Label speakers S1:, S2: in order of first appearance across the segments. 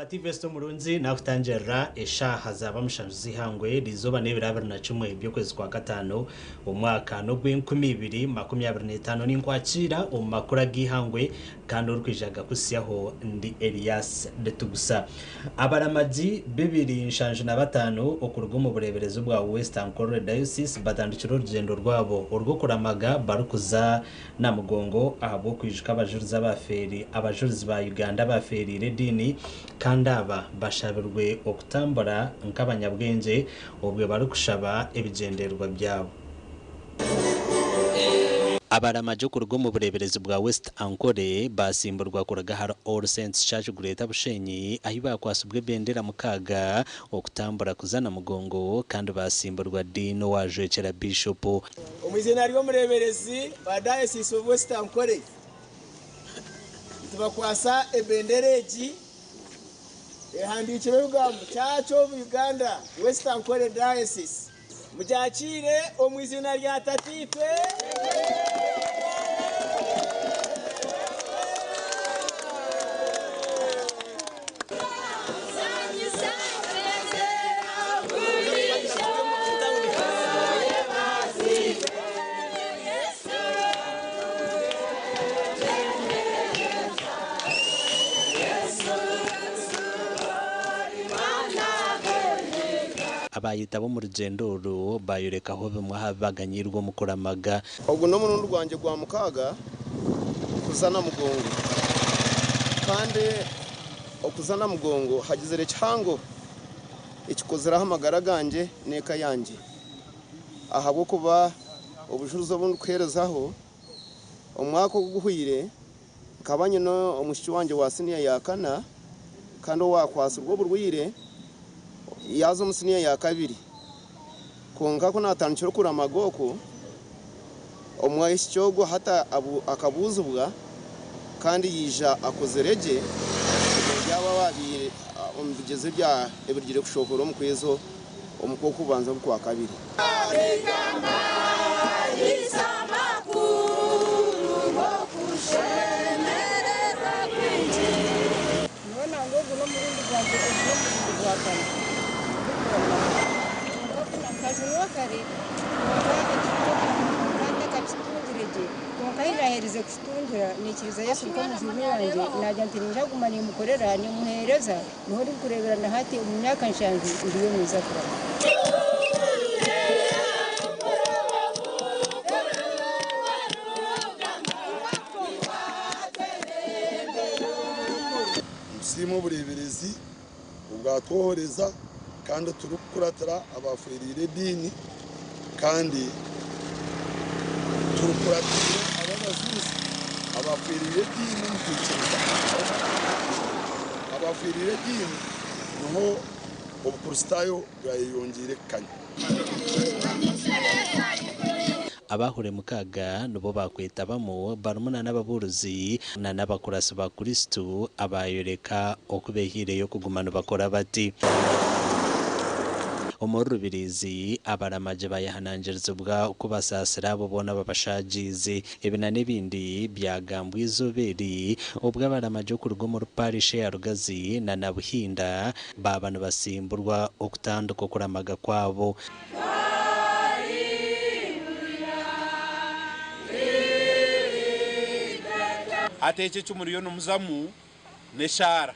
S1: TV omurungi nakutangirira eshaaha zaaba mushanju z'eihangwe erizooba n'ebiro 21 by'okwezi kwa kataano omwaka n'ogw'enkumi ibiri makumi abiri n'etaano. Ninkwakiira omu makuru ag'eihangwe kandi orikwija gakutsyaho ndi Elias Bitugusa. Abaramagi 275 okuruga omu bureeberezi bwa West Ankole Diocese batandikire orugyendo rwabo orw'okuramaga barikuza Namugongo ahabw'okwijuka abajurizi abafeeri abajurizi ba Uganda abafeeriire ediini kandi aba bashabirwe okutambura nk'abanyabwengye obwe barikushaba ebigyendererwa byabo. Abaramagi okuruga omu bureeberezi bwa West Ankole basimburwa kuruga ahari All Saints Church Greater Bushenyi ahi bakwatsibwa ebendera mukaaga okutambura kuza Namugongo kandi basimburwa Dean owajwekyera Bishop.
S2: Omu iziina ry'omureeberezi wa Diocese of West Ankole, nitubakwasa ebendera egi ehandiikirweho ebigambo Church of Uganda West Ankole Diocese. Mugyakiire omu iziina rya Tataitwe.
S1: Abaayetaba omu rugyendo oru baayorekaho bimwe aha bi baganyiirwe omu kuramaga.
S3: Ogu n'omurundi gwangye gwa mukaaga kuza Namugongo kandi okuza Namugongo hagizire kihango ekikozire aha magara gangye n'eka yangye ahabw'okuba obujurizi obu ndikuheerezaho omwaka ogu guhweire nkaba nyine omwishiki wangye wa siniya ya kana kandi owaakwatsirwe oburwaire yaaza omu siniya ya kabiri kwonka ku naatandikire okuramaga okwo omwishiki ogwo hati akabuuzibwa kandi yaija akozire gye omuri abo abaabaire omu bigyezo ebirugire kushohora omu kwezi omu kw'okubanza omu kwakabiri.
S4: Nyowe nangwa ogu n'omurundi gwangye ogu n'omurundi gwa kana ndikuramaga. Kwonka ku nkajunwa kare kwonka ekintu ky'okuramaga nkaba ntakakitungire gye. Kwonka ahi naaherize kukitungira naikiriza Yesu nk'omujuni wangye naagira nti niinyija kuguma niimukorera niimuheereza niho ndikureebera na hati omu myaka nshanju ndiyo ninza kuramaga.
S5: Nitusiima obureeberezi obwatwohoreza kandi turikukuratira abaafeereire ediini kandi turukuratire abo abajuurizi abaafeereire ediini omu kwikiriza. Abaafeereire ediini niho Obukristaayo bwayeyongyeire kukanya.
S1: Abahure mukaaga nibo baakwetabamu barimu na n'ababuurizi na n'abakuratsi ba Kristo abaayoreka oku beehaireyo kuguma nibakora bati. Omuri Rubirizi, abaramagi baayehanangirizibwa kubasaasira abo boona ababashaagiize. Ebi na n'ebindi byagambwa eizooba eri obwo abaramagi okuruga omuri Parish eya Rugazi na Nabuhinda baaba nibatsimburwa okutandika okuramaga kwabo.
S6: Hati ekyo eki muriyo nimuzamu n'eshaara.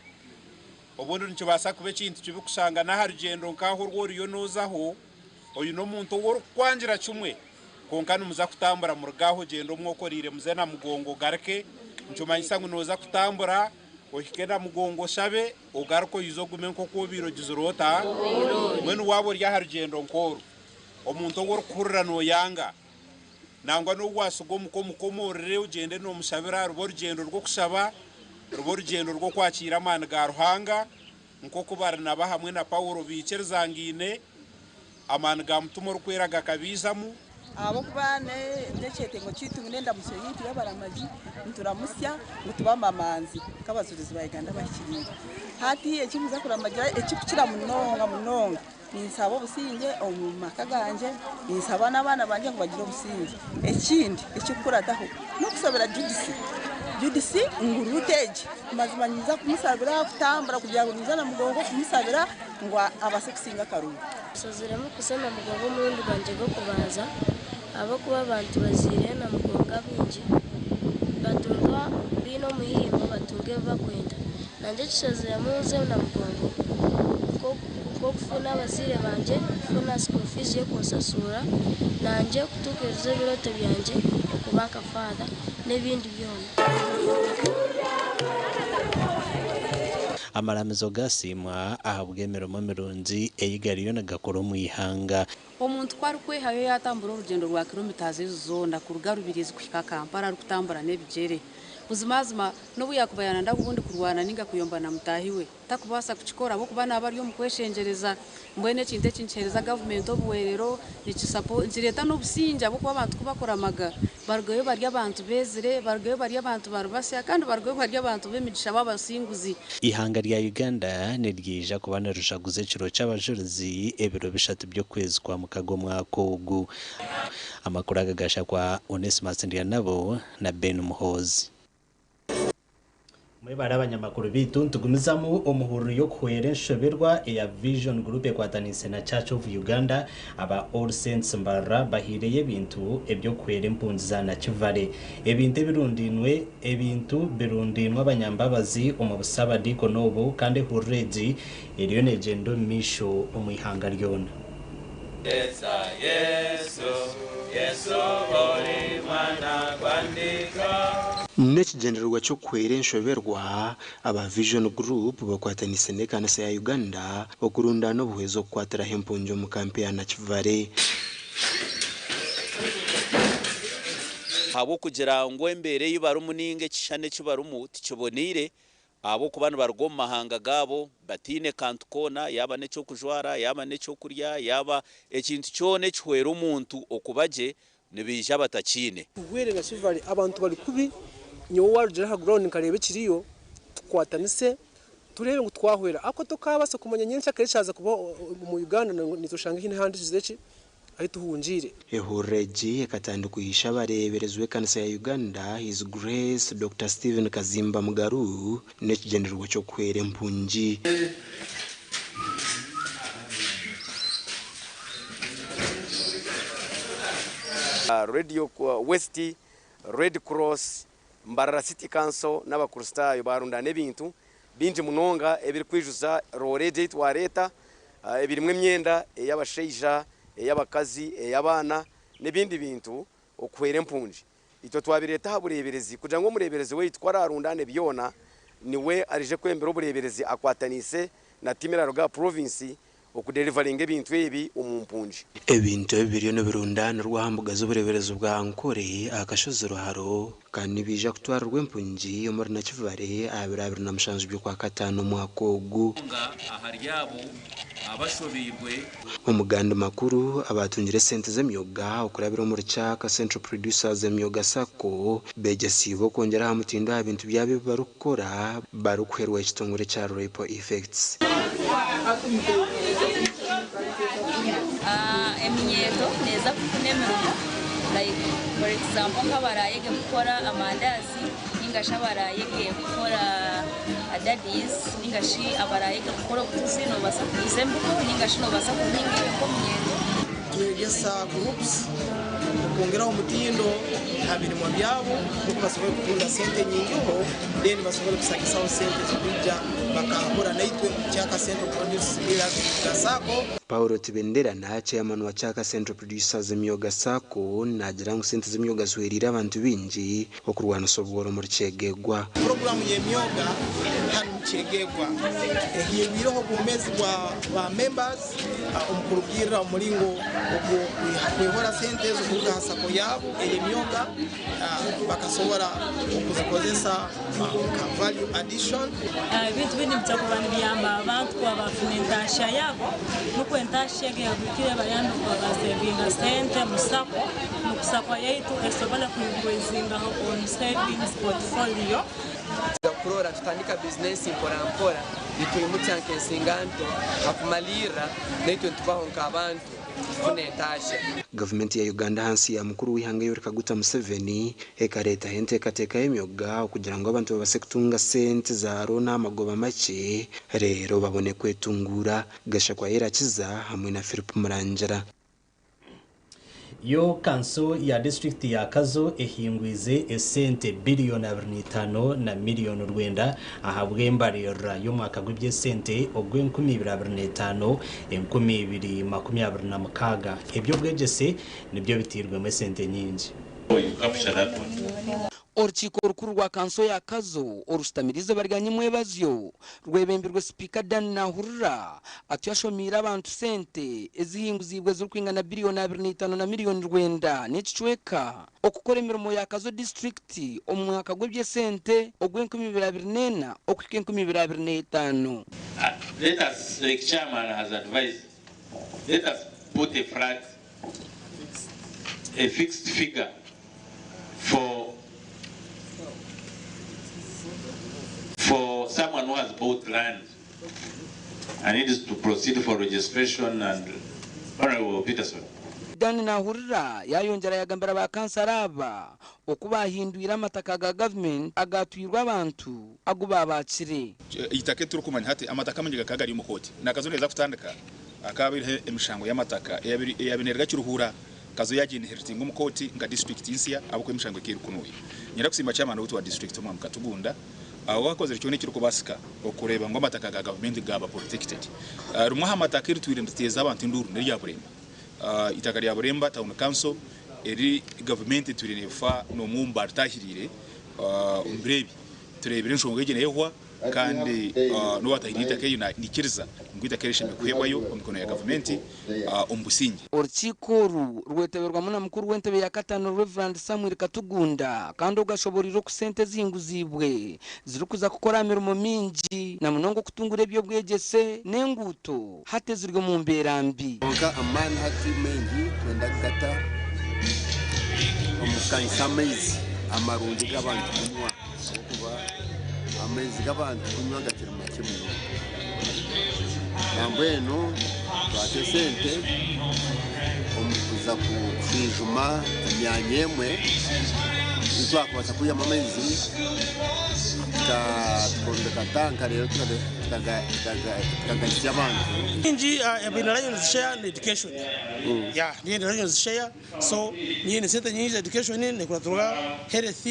S6: Obundi nikibaasa kuba ekintu kibi kushanga n'aha rugyendo nk'aho oru oriyo noozaho oine omuntu ou orikukwangira kimwe, kwonka nimuza kutambura muruge aho ogyende omwokoreire muze Namugongo ogaruke. Nikimanyisa ngu nooza kutambura ohike Namugongo oshabe, ogaruke oize ogume nk'oku obaire ogizire ota? Mbwenu waaba ori aha rugyendo nk'oru, omuntu ou orikuhurira nooyanga, Nangwa n'obu waatsiga omuka omukomoorere ogyende noomushabira, rube orugyendo rw'okushaba, rube orugyendo rw'okwakiira amaani ga Ruhanga, nk'oku Barinaba hamwe na Paulo baikirizangaine, amaani ga Mutima Orikwera gakabaijamu.
S7: Ahabw'okuba n'ekyetengo kyaitu ngu n'endamutsyo yaitu y'abaramagi nituramutsya ngu tube amamanzi nk'abajurizi ba Uganda abahikiriire. Hati eki nkuza kuramagira ekirikukira munonga munonga Ninsaba obusingye omu maka gangye, ninsaba n'abaana bangye ngu bagire obusingye. Ekindi ekirikukurataho n'okushabira Judith. Judith ngu ruutu egi mazima ninza kumusabira kutambura kugira ngu ninza Namugongo kumusabira ngu abaase kusinga akaruru.
S8: Nshaziremu kuza Namugongo omurundi gwangye gw'okubanza ahabw'okuba abantu baziire Namugongo abaingi batunga baine omuhimbo batunga ebi barikwenda. Nanye kishaziremu nze Namugongo nk'okufuna abazaire bangye, kufuna school fees y'okunshashura, nanye kutuukiriza ebirooto byangye okuba nka father n'ebindi byona.
S1: Amaramizo gasiimwa ahabw'emirimo mirungi ei gariyo nigakora omu ihanga.
S9: Omuntu ku arikwehayo yaatambura orugyendo rwa kilomita ezo zoona kuruga Rubirizi kuhika Kampala arikutambura n'ebigyere, buzimazima n'obu yaakuba yaananda obundi kurwana nainga kuyomba na mutaahi we, takubaasa kukikora ahabw'okuba naaba ari omu kweshengyereza. Mbwenu ekintu eki nikiheereza gavumenti obuhwerero, nikireeta n'obusingye ahabw'okuba abantu ku bakuramaga barugayo bari abantu beezire, barugayo bari abantu bari basya kandi barugayo bari abantu b'emigisha b'abasinguzi.
S1: Eihanga rya Uganda niryija kuba nirijaguza ekiro ky'abajurizi ebiro bishatu by'okwezi kwa mukaga omwaka ogu. Amakuru aga gashakwa Onesmus Ndyanabo na Ben Muhoozi. Mwebare abanyamakuru baitu nitugumizamu omuhururu y'okuhwera enshoberwa eya Vision Group ekwataniise na Church of Uganda. Aba All Saints Mbarara bahaireyo ebintu eby'okuhwera empungi za Nakivale. Ebintu ebirundainwe ebintu birundainwe abanyambabazi omu busabadiikoni obu kandi ehururu egi eriyo neegyenda omu maisho omu ihanga ryona.
S10: N'ekigyendererwa ky'okuhwera enshoberwa, aba Vision Group bakwataniise n'ekanisa ya Uganda okurundaana obuhwezi okukwatiraho empungi omu kampi ya Nakivale.
S11: Ahabw'okugira ngu embeera ei barimu nainga ekishushani eki barimu tikiboneire, ahabw'okuba nibaruga omu mahanga gaabo bataine kantu koona, yaaba n'eky'okujwara, yaaba n'eky'okurya, yaaba ekintu kyona ekihwera omuntu okuba gye, nibaija batakiine.
S12: Obwire Nakivale abantu bari kubi, nyowe warugira aha ground nkareeba ekiriyo, tukwatanise tureebe ngu twahwera ahabw'okuba tokabaasa kumanya nyenkyakare ekyaza kubaho omu Uganda naitwe oshange haine ahandi tugizire ki? Ahu tuhungiire.
S10: Ehururu egi ekatandikwa Ishe-abareeberezi w'ekanisa ya Uganda, His Grace Dokita Stephen Kazimba Mugaru n'ekigyendererwa ky'okuhwera empungi.
S13: Radio West, Red Cross, Mbarara City Council n'Abakristaayo baarundaana ebintu bingi munonga ebirikwijuza roore egi ei twareeta ebirimu emyenda ey'abashaija, ey'abakazi, ey'abaana n'ebindi bintu okuhwera empungi. Itwe twabireeta aha bureeberezi kugira ngu omureeberezi waitu ku araarundaane byona niwe araije kwembera obureeberezi akwataniise na tiimu eraaruga aha purovinsi okuderivaringa ebintu ebi omu mpungi.
S10: Ebintu ebi biriyo nibirundaanirwa aha mbuga z'obureeberezi bwa Ankole aha kashozi Ruharo kandi nibiija kutwarirwa empungi omuri Nakivale aha biro 27 by'Okwakataano omwaka ogu.
S11: Ahari abo abashobeirwe.
S10: Omu gandi makuru, abaatungire esente z'emyoga okurabira omuri Kyaka Central Producers Emyoga Sacco beegyesiibwe okwongyera aha mutindo aha bintu byabo ebi barikukora barikuhwerwa ekitongore kya Ripple Effects.
S14: Eminyeeto neeza kufuna emirimo like for example nk'abaraayege kukora amandazi ninga shi abaraayege kukora daddies ninga shi abaraayege kukora obutuzi noobaasa kuguza embibo ninga shi noobaasa kuhinga iwe nk'omunyeeto.
S15: Twegyesa groups okwongeraho omutindo aha birimwa byabo nikwo basobole kutunda sente nyingiho then basobole kusagisaho sente ezikwija bakahura naitwe omu Kyaka Central Produce Millers Emyoga Sacco.
S10: Paul Tibenderana, Chairman wa Kyaka Central Producers Emyoga Sacco naagira ngu sente z'emyoga zihwereire abantu baingi okurwanisa obworo omuri Kyegegwa.
S15: Puroguraamu y'emyoga hanu omu Kyegegwa ehindwireho obwomeezi bwa ba members omu kurugiirira omu muringo ogw'okwehora sente ezo kuruga aha sacco yaabo ey'emyoga bakasobora okuzikozesa nka value addition.
S16: Ebintu binu nibija kuba nibiyamba abantu kuba bafuna entahya yabo nukwo entahya egi eyabikire ebayambe kuba basevinga sente mu sacco nukwo sacco yaitu esobole kuinkrizingaho on savings portfolio.
S17: Kurora tutandika bizinesi mpora mpora nitwimukya nk'ensinganto, hakumalirra naitwe nitubaho nk'abantu. kufuna entasya.
S10: Gavumenti ya Uganda ahansi ya mukuru w'eihanga Yoweri Kaguta Museveni ekareetaho enteekateeka y'emyoga okugira ngu abantu babaase kutunga sente za rooni aha magoba makye reero babone kwetunguura. Gashakwa Irakiza hamwe na Philip Murangira.
S1: Yo kanso ya disiturikiti ya Kazo ehingwize esente biriyoni 25 na miriyoni 9 ahabw'embaririra y'omwaka gw'eby'esente ogw'enkumi ibiri 25 2026. Eby'obwegyese nibyo biteirwemu esente nyingi.
S18: Orukiiko orukuru rwa kanso ya Kazo orushutamire eizooba rya nyimwebazyo rwebembirwe Sipiika Dan Nahurira atyo ashomiire abantu sente ezihinguziibwe ezirikwingana biriyoni 25 na miriyoni 9 n'ekicweka okukora emirimo ya Kazo disiturikiti omu mwaka gw'eby'esente ogw'enkumi ibiri 24 okuhika 2025.
S19: Let us, like chairman has advised, let us put a flat, a fixed figure for someone who has bought land and needs to proceed for registration and Honorable Peterson.
S18: Dan Nahurira yayongyera yagambira ba kansara aba oku bahindwire amataka ga gavumenti agatwirwe abantu agu babakire.
S20: Eitaka eturikumanya hati amataka amingi gakaba gari omu kooti nakazo neza kutandika akabaireho emishango y'amataka eyabire kiruhura Kazo yaginheritinga omu kooti nka district nsya ahabw'okuba emishango ekaba eri kunuya. Nyenda kusiima chairman waitu wa district Omwami Katugunda aho akozire kyona ekirikubaasika okureeba ngu amataka ga gavumenti gaaba protected. Rimwe aha mataka eritwire niriteeza abantu enduuru n'erya Buremba. Eitaka rya Buremba Town Council eri gavumenti etwire neefa n'omwe omu baritahiriire omu biro ebi tureebire enshonga egi neehwa kandi n'owatahiriire eitaka eryo naikiriza ngu eitaka eri rishemereire kuheebwayo omu mikono ya gavumenti omu busingye.
S18: Orukiiko oru rwetaberwamu na mukuru w'entebe ya kataano Rev. Samuel Katugunda kandi ogu ashoboreire oku sente ezihinguziibwe zirikuza kukora aha mirimo mingi na munonga okutungura eby'obwegyese n'enguuto hati eziri omu mbeera mbi.
S21: Kwonka amaani hati maingi twenda kugata omu kukanyisa amaizi amarungi g'abantu kunywa ahabw'okuba amaizi g'abantu kunywa gakiri makye munonga. Nambwenu twata esente omu kuza kushwijuma emyanya emwe ei twakubaasa kwihamu amaizi tukombeka tanka reero tukagahitsya abantu.
S22: Mingi ebine Lions share na education yeah niyo Lions share so niyo sente nyingi education nekuratirwa health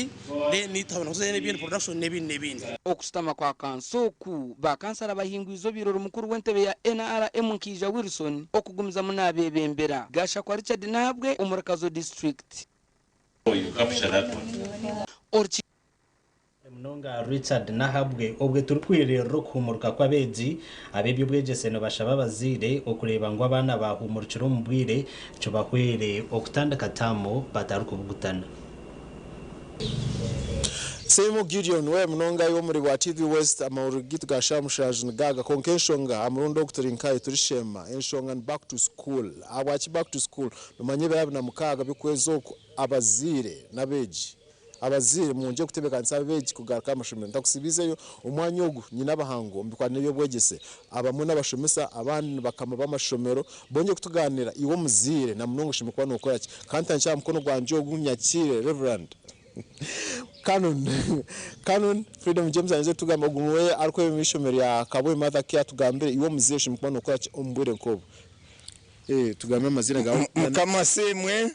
S22: then tuhabona kuza n'ebindi production n'ebindi n'ebindi.
S18: Okushutama kwa kanso oku, ba kansara bahingwize obaire ori mukuru w'entebe ya NRM Nkaija Wilson okugumizamu nabebembera. Gashakwa Richard Nahabwe omuri Kazo district. Orukiiko.
S1: Munonga Richard Nahabwe. Obwe turikwiririra okuhumuruka kw'abeegi, ab'eby'obwegyese nibashaba abazaire okureeba ngu abaana bahumurukire omu bwire kibahwere okutandika taamu batarikubugutana.
S23: Seimu Gideon we munonga y'omuri wa TV West amahurire gitu ga shaaha 7 nigaga konka enshonga amurundi ogu turi nkayo turishema enshonga ni back to school. Ahabwaki back to school? Nomanya ebiro 26 by'okwezi oku abazaire n'abeegi abazaire mwongye kutebeekanisa abeegi kugaruka aha mashomero. Ntakusibiizeyo omwanya ogu nyine abahangu omu bikwatiraine n'eby'obwegyese abamwe n'abashomesa abandi ni bakama b'amashomero bongye kutugaanira iwe omuzaire na munonga oshemereire kuba nookora ki. Kandi ntandikire aha mukono gwangye ogu nyakiire Reverend Canon Canon Freedom James ayenzire kutugamba ogu niwe arikwebembera eishomero rya Kabwe Mother Care atugambire iwe omuzaire oshemereire kuba nookora ki omu bwire nk'obu. Tugambe amaziina gaawe.
S24: Mukama asiimwe.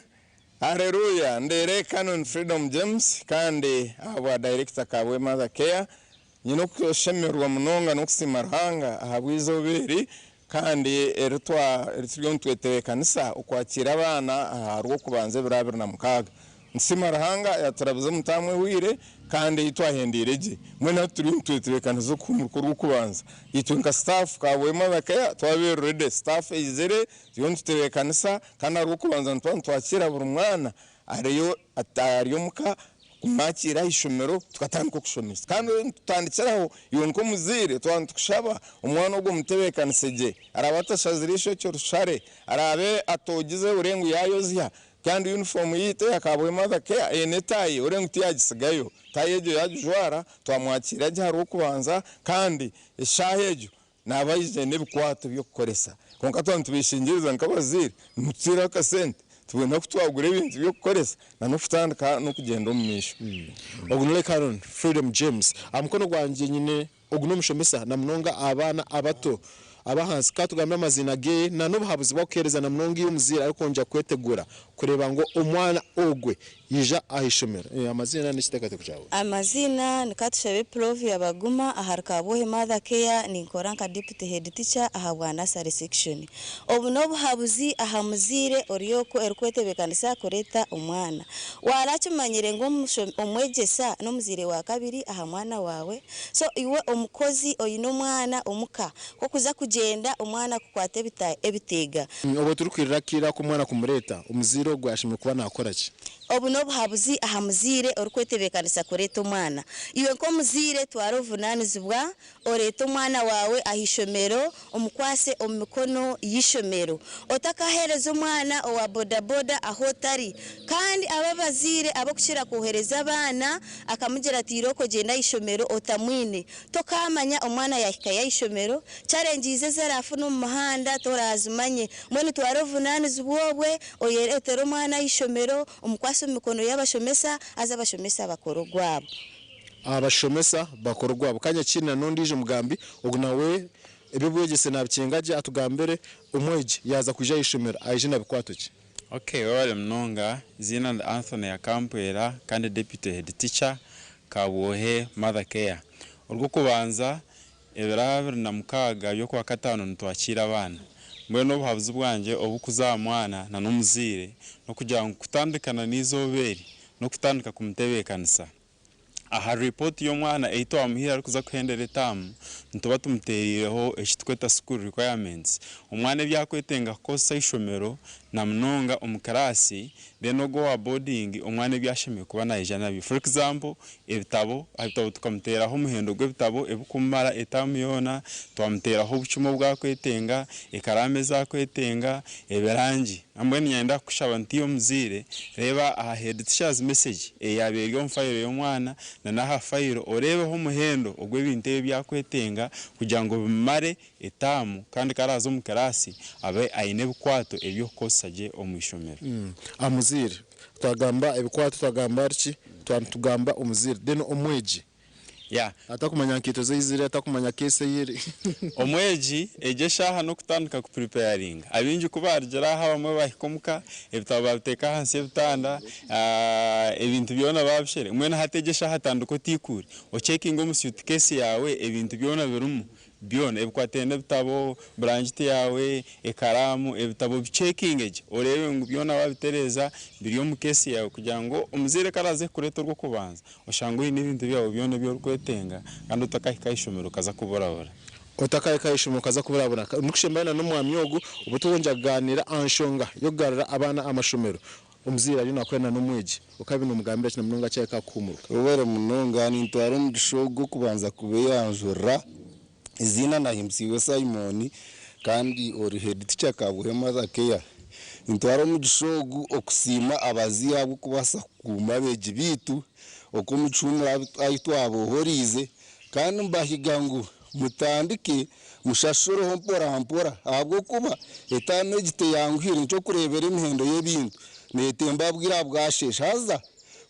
S24: Haleluya! Ndeere Canon Freedom James kandi ahabwa Director Kabwe Mother Care. Nyine okushemererwa munonga n'okusiima Ruhanga ahabw'eizooba eri kandi eri turiyo nitwetebeekanisa okwakiira abaana aha Rwokubanza ebiro 26. Nitusiima Ruhanga yaaturabiza omu taamu ehweire kandi ei twahendeire gye. Mbwenu hati turiyo nitwetebeekanisa okuhumuruka orw'okubanza. Itwe nka staff Kabwe Mother Care twabaire ready. Staff eizire turiyo nitutebeekanisa kandi aha Rwokubanza nituba nitwakiira buri mwana ariyo ari omuka kumwakiira aha ishomero tukatandika okushomesa. Kandi nitutandikiraho iwe nk'omuzaire twaba nitukushaba omwana ogwo omutebeekanise gye. Araabe atashazire eishokye orishare, araabe atoogize ore ngu yaayozya kandi yunifoomu yaitu eya Kabwe Mother Care eine etaayi ore ngu tiyagisigayo. Taayi egyo yaagijwara twamwakiira gye aha Rwokubanza kandi eshaaha egyo naaba aije n'ebikwato by'okukoresa. Kwonka twaba nitubeshengyeereza nk'abazaire nimututeeraho akasente tubone oku twagura ebintu by'okukoresa na n'okutandika n'okugyenda omu maisho.
S23: Ogu ni Canon Freedom James. Aha mukono gwangye nyine ogu n'omushomesa na munonga abaana abato ab'ahansi. Ka tugambe amaziina ge na n'obuhabuzi bw'akuheereza na munonga iwe omuzaire arikwongyera kwetegura kureeba ngu omwana ogwe yaija aha ishomero. Amaziina n'ekiteekateeko kyawe.
S2: Amaziina ni Katushabe Plovia Baguma ahari Kabwohe Mother Care ninkora nka Deputy Head Teacher aha bwa Nursery Section. Obu n'obuhabuzi aha muzaire ori okwo orikwetebeekanisa kureeta omwana. Waarakimanyire ngu omwegyesa n'omuzaire wa kabiri aha mwana waawe? So iwe omukozi oine omwana omuka, ku okuza kugyenda omwana akukwata ebiteega.
S23: Obwo turikwirira akaire aku omwana kumureeta, omuzaire ogwo ashemereire kuba naakora ki?
S2: Obu n'obuhabuzi aha muzaire orikwetebeekanisa kureeta omwana. Iwe nk'omuzaire twara obuvunaanizibwa oreete omwana waawe aha ishomero omukwase omu mikono y'eishomero. Otakaheereza omwana owa bodaboda ahu otari. Kandi abo abazaire ab'okukira kwohereza abaana akamugira ati irooko gyenda aha ishomero otamwine. Tokaamanya omwana yaahikayo aha ishomero, challenges ezi araafune omu muhanda toraazimanye. Mbwenu twara obuvunaanizibwa obwe oyereetere omwana aha ishomero omukwase omu mikono y'abashomesa haza abashomesa bakore ogwabo.
S23: Abashomesa bakore ogwabo. Kanya kiine na n'ondiijo mugambi ogu nawe eby'obwegyese naabikinga gye atugambire omwegi yaaza kwija aha ishomero aije na bikwato ki?
S3: Okay, webale munonga. Eiziina ni Anthony Akampwera kandi Deputy Head Teacher Kabwohe Mother Care. Orw'okubanza ebiro 26 by'okwakataano nitwakiira abaana. Mbwenu obuhabuzi bwangye obukuza aha mwana na n'omuzaire n'okugira ngu kutandikana n'eizooba eri n'okutandika kumutebeekanisa. Aha ripooti y'omwana ei twamuhaire arikuza kuhendera etaamu, nituba tumutereireho eki turikweta school requirements. Omwana ebi arikwetenga kukozesa aha ishomero na munonga omu kiraasi, then ogwo owa boarding omwana ebi ashemereire kuba naija nabyo. For example, ebitabo, aha bitabo tukamuteeraho omuhendo gw'ebitabo ebirikumumara etaamu yoona, twamuteeraho obucumu obu arikwetenga, ekaraamu ezi arikwetenga, ebirangi. Mbwenu niinyenda kukushaba nti iwe omuzaire, reeba aha head teacher's message eyaabaire eri omu fayiro y'omwana na n'aha fayiro oreebeho omuhendo ogw'ebintu ebi ebi arikwetenga kugira ngu bimumare etaamu kandi ku araaza omu kiraasi abe aine ebikwato eby'okukozesa gye omu ishomero.
S23: Aha muzaire twagamba ebikwato twagamba ki twatugamba omuzaire then omwegi atakumanya nkaito ze atakumanya keesi ei eri.
S3: Omwegi egi eshaaha n'okutandika kupreparinga. Abaingi ku barugira aha abamwe bahika omuka ebitabo babiteeka ahansi y'ebitanda, ebintu byona babishere. Mbwenu hati egi eshaaha tandika otiikuure, ocekinge omu suitcase yaawe ebintu byona birimu byona ebikwataine n'ebitabo, burangiti yaawe, ekaraamu, ebitabo bicekinge gye oreebe ngu byona wabitereeza biri omu keesi yaawe kugira ngu omuzaire ku araaze kukureeta orw'okubanza oshange oine ebintu byawe byona ebi orikwetenga kandi otakahika aha ishomero okaza kuburabura.
S23: Otakahika aha ishomero okaza kuburabura. Ndikushemba n'omwami ogu obu turikwongera kugaaniira aha nshonga y'okugarura abaana aha mashomero. Omuzaire ariyo naakorana n'omwegi okaba nomugambira ki na munonga akyahika kuhuumurwa?
S4: Webale munonga nintwara omugisha ogu okubanza kubeyanjurira. Eiziina Nahimbisiibwe Simon kandi ori head teacher Kabwohe Mother Care. Nintwara omugisha ogu okusiima abazaire ahabw'okubaasa kukuuma abeegi baitu oku omu kihumuro ahu twabohoriize kandi mbahiga ngu mutandike mushashureho mpora mpora ahabw'okuba etaamu egi teyanguhire nikyokureebera emihendo y'ebintu neetemba bwira bwasheesha haza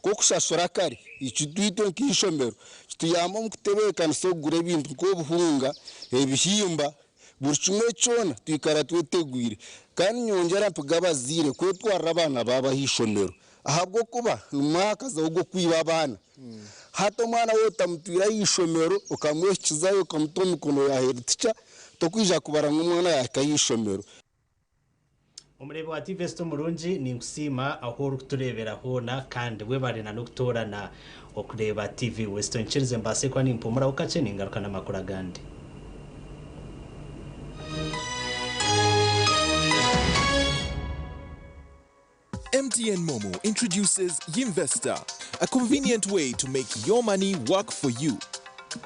S4: k'okushashura kare ekitwitwe nk'eishomero kituyamba omu kutebeekanisa okugura ebintu nk'obuhunga, ebihimba, buri kimwe kyona twikara twetegwire kandi nyongyera mpiga abazaire kwetwarira abaana baabo aha ishomero ahabw'okuba nimwakazaho ogw'okwiba abaana. Hati omwana waaba otamutwire aha ishomero okamwehikizayo okamuta omu mikono ya head teacher tokwija kubara ngu omwana yaahika aha ishomero.
S1: Omureebi wa TV West omurungi ninkusiima ahu orikutureebera hoona kandi webare na n'okutoorana okureeba TV West. Onkirize mbaase kuba nimpumuraho kakye ningaruka n'amakuru agandi.
S5: MTN Momo introduces Yinvesta, a convenient way to make your money work for you.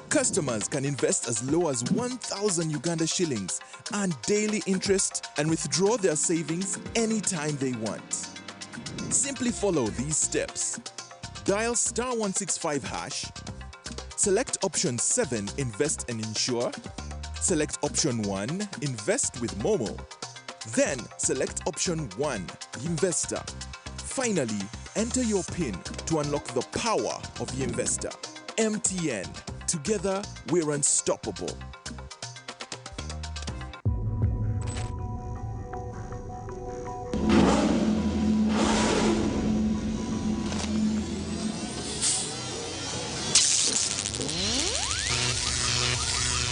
S5: Customers can invest as low as 1,000 Uganda shillings, earn daily interest, and withdraw their savings anytime they want. Simply follow these steps. Dial star 165 hash, select option 7, invest and insure, Select option 1, Invest with Momo. Then select option 1, Investor. Finally, enter your PIN to unlock the power of Investor. MTN. Together, we're unstoppable.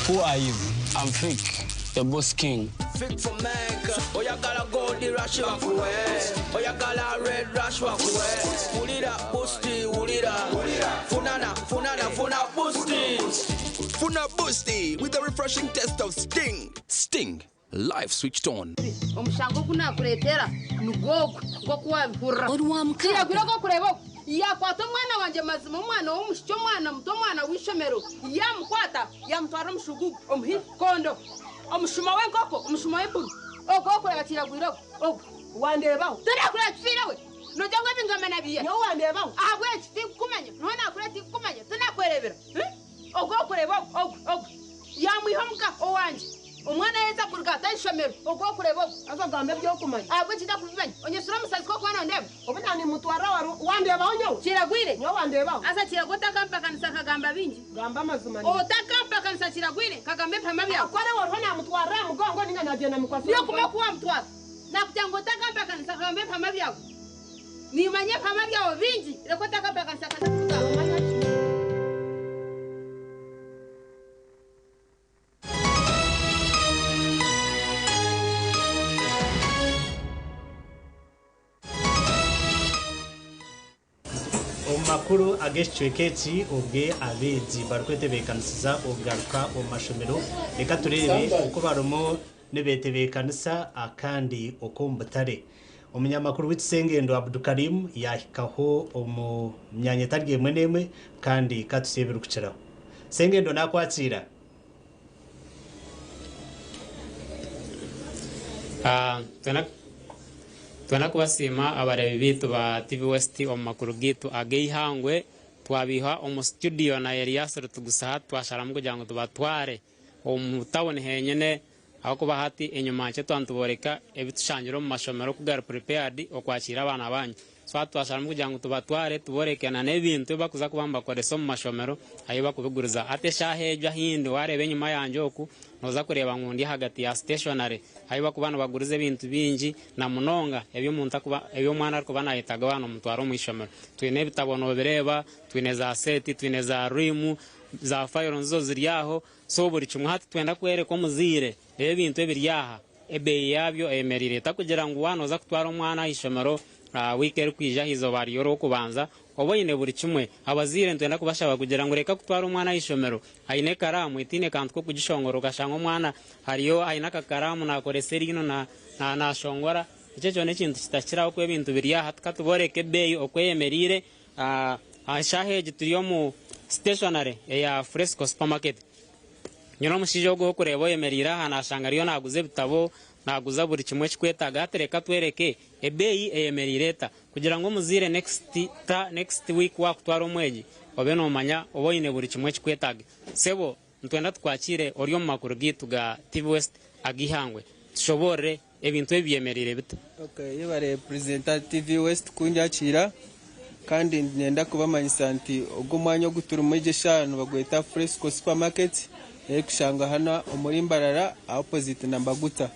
S6: Who are you? I'm Fik, the boss king.
S7: Fik from Mecca. Oyagala gold rush bakuwe. Oyagala red rush bakuwe. Wulira boosti wulira. Funana funana funa boosti.
S8: Funa Boosty with the refreshing taste of Sting. Sting, life switched on.
S9: Omushango ogu nakureetera nigwogwo nk'oku wabihurira kiragwire ogw'okureeba ogu yakwata omwana wangye mazima omwana w'omushiki omwana muto omwana w'ishomero yamukwata yamutwara omushugugu omuhikondo omushuma w'enkoko omushuma w'empunu ogwo okureba kiragwire ogwo ogwo wandeebaho torakureba kifiire we nogira ngu ebingamba nabiya nyowe wandeebaho ahabw'eki tinkukumanya niho nakura tinkukumanya tinakwerebera ogwo okureba ogwo ogwo ogwo yamwiha omuka owangye omwana yeza kuruga ata ishomero ogwo okureba ogwo
S10: azogamba ebyokumanya
S9: ahabw'eki ndakubimanya onyesura omusazi k'okuba nondeeba
S10: obu nanimutwara wandeebaho nyowe
S9: kiragwire
S10: nyowe wandeebaho
S9: asa kiragwa otakampakanisa kagamba bingi
S10: gamba amazima
S9: otakampakanisa kiragwire kagamba ebihama byawe
S10: akore wariho namutwarira aha mugongo ninga nagyenda mikwasa
S9: niyo kuma kuwa mutwara nakugira ngu otakampakanisa kagamba ebihama byawe nimanya ebihama byawe bingi reka otakampakanisa kaza kugamba.
S1: Omu makuru ag'ekicweka eki obwe abeegi barikwetebeekanisiza okugaruka omu mashomero reka tureebe oku barimu nibetebeekanisa akandi okw'omu butare. Omunyamakuru w'ekisengendo Abdukarim yahikaho omu myanya etari emwe n'emwe kandi katusibe ebirikukiraho. Sengendo nakwakiira.
S25: Twenda kubasiima abareebi baitu ba TV West omu makuru gaitu ag'eihangwe twabiiha omu studio na Elias Rutugusa twasharamu kugira ngu tubatware omu tawuni henyine ahakuba hati enyima nkye twaba ebitushangire omu mashomero oku gari prepared okwakira abaana banyu. So hati twasharamu kugira ngu tubatware tuboreke na n'ebintu ebi bakuza kuba nibakoresa omu mashomero ahu bakubiguriza. Hati eshaaha egyo ahindi wareeba enyima yangye oku noza kureeba ngu ndi ahagati ya stationery ahu bakuba nibaguriza ebintu bingi na munonga eby'omwana arikuba nayetaaga waaba nomutwara omu ishomero. Twine ebitabo nobireeba, twine za seti, twine za rimu, za fayiro nizo ziri aho, so buri kimwe hati twenda kwereka omuzaire ebintu ebiri aha ebeeyi yabyo eyemereire etakugira ngu waaba noza kutwara omwana aha ishomero wiiki erikwija aha izooba ry'orwokubanza oba oine buri kimwe. Abazaire nitwenda kubashaba kugira ngu reka kutwara omwana aha ishomero aine ekaraamu etaine kantu k'okugishongora okashanga omwana hariyo aine akakaraamu nakoresa eriino nashongora. Ekyo kyona ekintu kitakiraho kuba ebintu biri aha tukatuboreka ebeeyi oku eyemereire. Eshaaha egi turi omu stationery eya Fresco supermarket. Nyine omushaija ogu orikureeba oyemereire aha nashanga ariyo naguza ebitabo naguza buri kimwe ekikwetaaga. Hati reka twereke ebeeyi eyemereire eta kugira ngu omuzaire next week wakutwara omwegi obe nomanya oba oine buri kimwe ekikwetaaga. Sebo nitwenda tukwakire ori omu makuru gaitu ga TV West ag'eihangwe tushoboorore ebintu ebi byemereire bita.
S17: Okay, yebare presenter TV West kunjakira kandi ninyenda kubamanyisa nti ogwo omwanya ogu turimu egi eshaaha nibagweta Fresco supermarket erikushangwa hanu omuri Mbarara opposite na Mbaguta.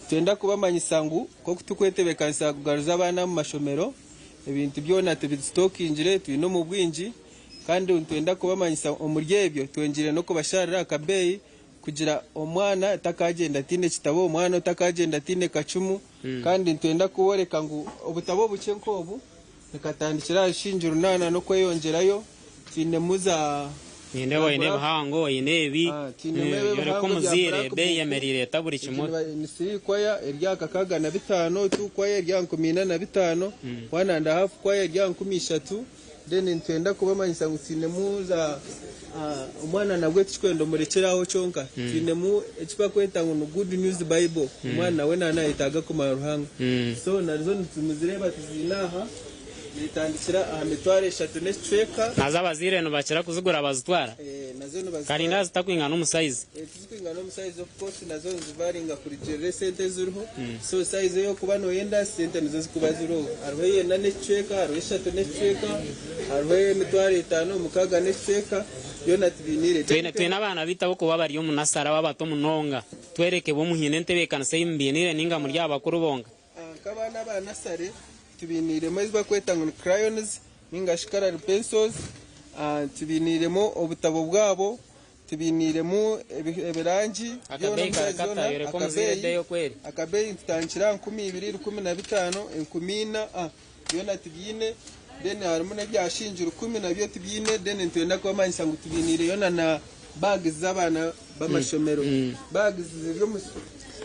S17: Twenda kubamanyisa ngu nk'oku turikwetebeekanisa kugaruza abaana omu mashomero ebintu byona tubisitokingire twine omu bwingi kandi nitwenda kubamanyisa omuri ebyo twengire n'okubasharira akabeeyi kugira omwana atakagyenda ataine kitabo, omwana otakagyenda ataine kacumu. Kandi nitwenda kuboreka ngu obutabo obukye nk'obu nikatandikira aha shingi 8 n'okweyongyerayo twinemu za
S25: Nindeeba oine ebihango oine ebi yoreka omuzaire ebeeyi eyemereire eta buri kimwe.
S17: Ni 3 kwaya eri aha 65, 2 kwaya eri aha 45, 1.5 kwaya eri aha 30. Then nitwenda kubamanyisa ngu twinemu za omwana nabwe tikikwenda omurekyeraho kyonka. Twinemu eki bakweta ngu ni Good News Bible. Omwana nawe naaba nayetaaga kumanya Ruhanga. So nazo nimuzireeba tuziine aha. Neetandikira aha mitwaro eshatu n'ekicweka.
S25: Nazo abazaire nibakira kuzigura bazitwara?
S17: Nazo nibazitwara.
S25: Karinda zitakwingana omu sayizi?
S17: Tizikwingana omu sayizi of course nazo nizivaringa kurugiirira esente eziriho. So sayizi ei orikuba nooyenda sente nizo zirikuba ziriho. Hariho ey'ena n'ekicweka, hariho eshatu n'ekicweka, hariho ey'emitwaro etaano, mukaaga n'ekicweka, byona tubiiniire.
S25: Twine twine abaana baitu abarikuba bari omu nasare abo abato munonga. Tworeke bo muhaine entebeekanisa ei mubainiire nainga muri abakuru bonka.
S17: Nk'abaana aba nasare tubainiiremu ezi barikweta ngu ni crayons nainga shi coloured pencils, tubainiiremu obutabo bwabo, tubainiiremu ebirangi byona
S25: Akabeeyi
S17: omu size
S25: karakata,
S17: zoona.
S25: yoreka omuzaire
S17: Akabeeyi
S25: ebeeyi oku eri.
S17: akabeeyi nitutandikira aha 2015, 4000, byona tubiine. Then harimu n'ebya shilingi 1000 nabyo tubiine. Then nitwenda kubamanyisa ngu tubainiireyo na na bags z'abaana b'amashomero. Bags ziri omu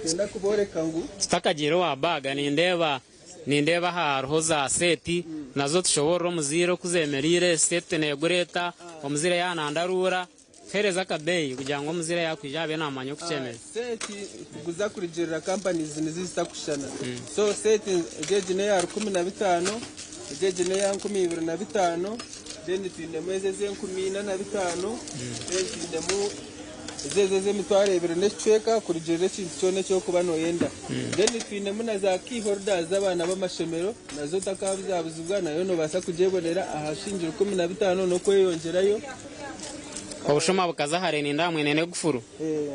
S17: Twenda kubooreka ngu.
S25: Tutakagiire owa baaga nindeeba nindeeba aha hariho za seeti nazo tushoboorore omuzaire oku zemereire, seeti neegura eta, omuzaire yaaba nandaruura tuheereze akabeeyi kugira ngu omuzaire yaakwija abe naamanya oku kyemereire.
S17: Seeti tuguza kurugiirira companies nizo zitakushushana. So seeti egi egi n'eya 15,000, egi egi n'eya 25,000, then twinemu ezi ez'enkumi ina na bitaano, then twinemu Ezo ez'emitwaro ebiri n'ekicweka kurugiirira ekintu kyona eki orikuba nooyenda. Then twinemu na za key holders z'abaana b'amashomero nazo otakabuzabuzibwa nayo noobaasa kugyebonera aha shilingi 15 n'okweyongyerayo.
S25: Obushuma bukaza hare nindeeba mwine n'egufuru.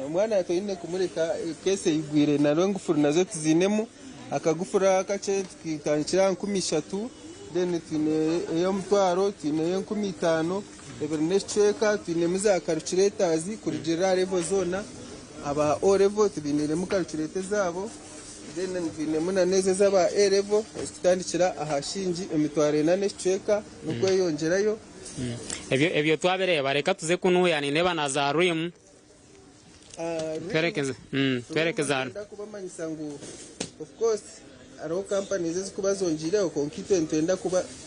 S17: Omwana toine kumureka keesi eyigwire nari engufuru nazo tuziinemu. Akagufuru akakye tukatandikira aha 3000 then twine ey'omutwaro, twine ey'enkumi itaano. Ebiri n'ekicweka twinemu za karukireetazi kurugiirira aha revo zoona. Aba O level tubainiiremu karukireeta ezaabo then twinemu na n'ezo ez'aba A level ezikutandikira aha shilingi 4,000 n'ekicweka n'okweyongyerayo.
S25: Ebyo ebyo twabireeba reka tuze kunuya nindeeba na za rimu. Twereke twereke za.
S17: Niinyenda kubamanyisa ngu of course hariho companies ezikuba zongiireho kwonka itwe nitwenda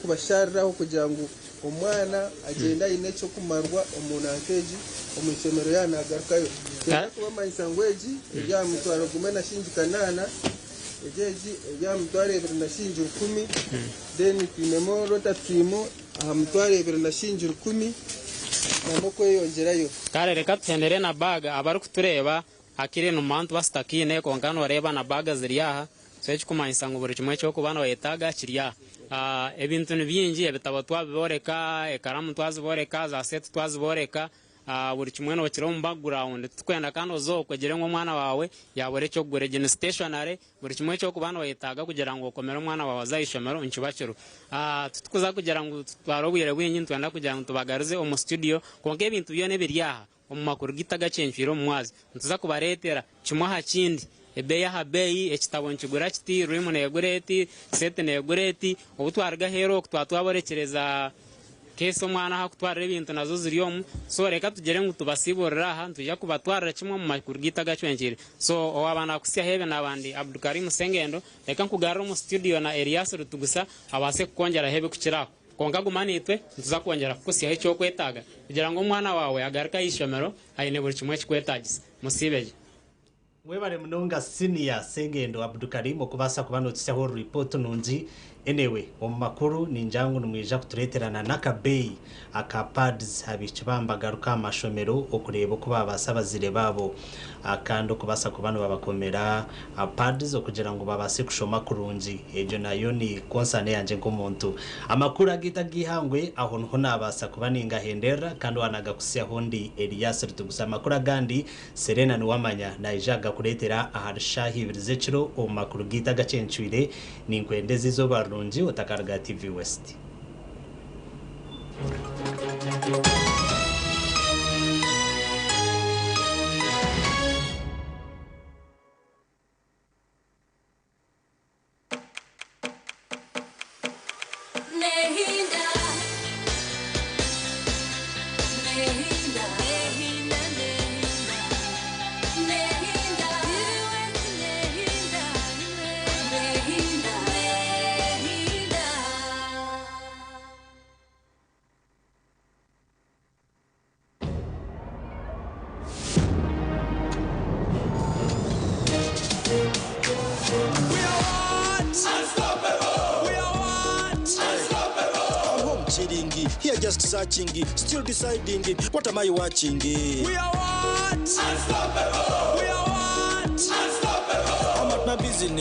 S17: kubashariraho kugira ngu omwana agyende aine ekyokumarwa omu nanka egi omu ishomero yaaba nagarukayo. Nitwenda kubamanyisa ngu egi eri aha mutwaro gumwe na shilingi kanaana, egi egi eri aha mitwaro ebiri na shilingi rukumi, then twinemu rotateam aha mitwaro ebiri na shilingi rukumi n'okweyongyerayo.
S25: Kare reka tuhendere na bag abarikutureeba hakiri nituba nitubasitakiine kwonka noreeba na bag ziri aha so ekikumanyisa ngu buri kimwe ekyokuba noyetaaga kiri aha. Ebintu nibingi ebitabo twabiboreka, ekaramu twaziboreka, za seti twaziboreka, Buri kimwe nokira omu background titukwenda kandi oze okwe ogire ngu omwana wawe yabura ekyokugura egi ni stationery buri kimwe ekyokuba noyetaaga kugira ngu okomere omwana wawe aze ahaishomero nikiba kiriho. Titukuza kugira ngu tutware obwire bwingi nitwenda kugira ngu tubagaruze omu studio kwonka ebintu byona ebiri aha omu makuru gitu agakyencwire omu mwazi nituza kubaretera kimwe aha kindi ebeeyi aha beeyi ekitabo nikigura kiti, rimu negura eti, seti negura eti obu twaruga aheeru oku twaba twaborekyereza Case omwana ahu akutwarira ebintu nazo ziri omu, so reka tugire ngu tubasiiburire aha, nitwija kubatwarira kimwe omu makuru gaitu agacwenkyeire. So owaaba nakuhitsyaho ebi naaba ndi Abdukarim Sengendo, reka nkugarure omu studio na Elias Rutugusa abaase kukwongyeraho ebikukira aho. Kwonka guma naitwe, nituza kwongyera kukuhitsyaho eki orikwetaaga kugira ngu omwana waawe agaruke aha ishomero aine buri kimwe ekikwetaagisa. Musiibe gye.
S1: Webare munonga Senior Sengendo Abdukarim okubaasa kuba notutsyaho report nungi. Anyway, omu makuru ningira ngu nimwija kutureetera na n'akabeeyi aka pads abaishiki baaba nibagaruka aha mashomero okureeba oku baabaasa abazaire baabo kandi okubaasa kuba nibabakomera pads okugira ngu babaase kushoma kurungi. Egyo nayo ni concern yangye nk'omuntu. Amakuru agaitu ag'eihangwe aho niho naabaasa kuba ningahenderera kandi waanagakutsyaho ndi Elias Rutugusa. Amakuru agandi Serena Niwamanya naija kugakureetera ahari shaaha ibiri z'ekiro omu makuru gaitu agakyencwire. Ninkwendeza eizooba rirungi otakaruga TV West.
S11: Just searching, still deciding. What am I watching?
S7: We are what? Unstoppable. We are what? Unstoppable.
S11: I'm at my business.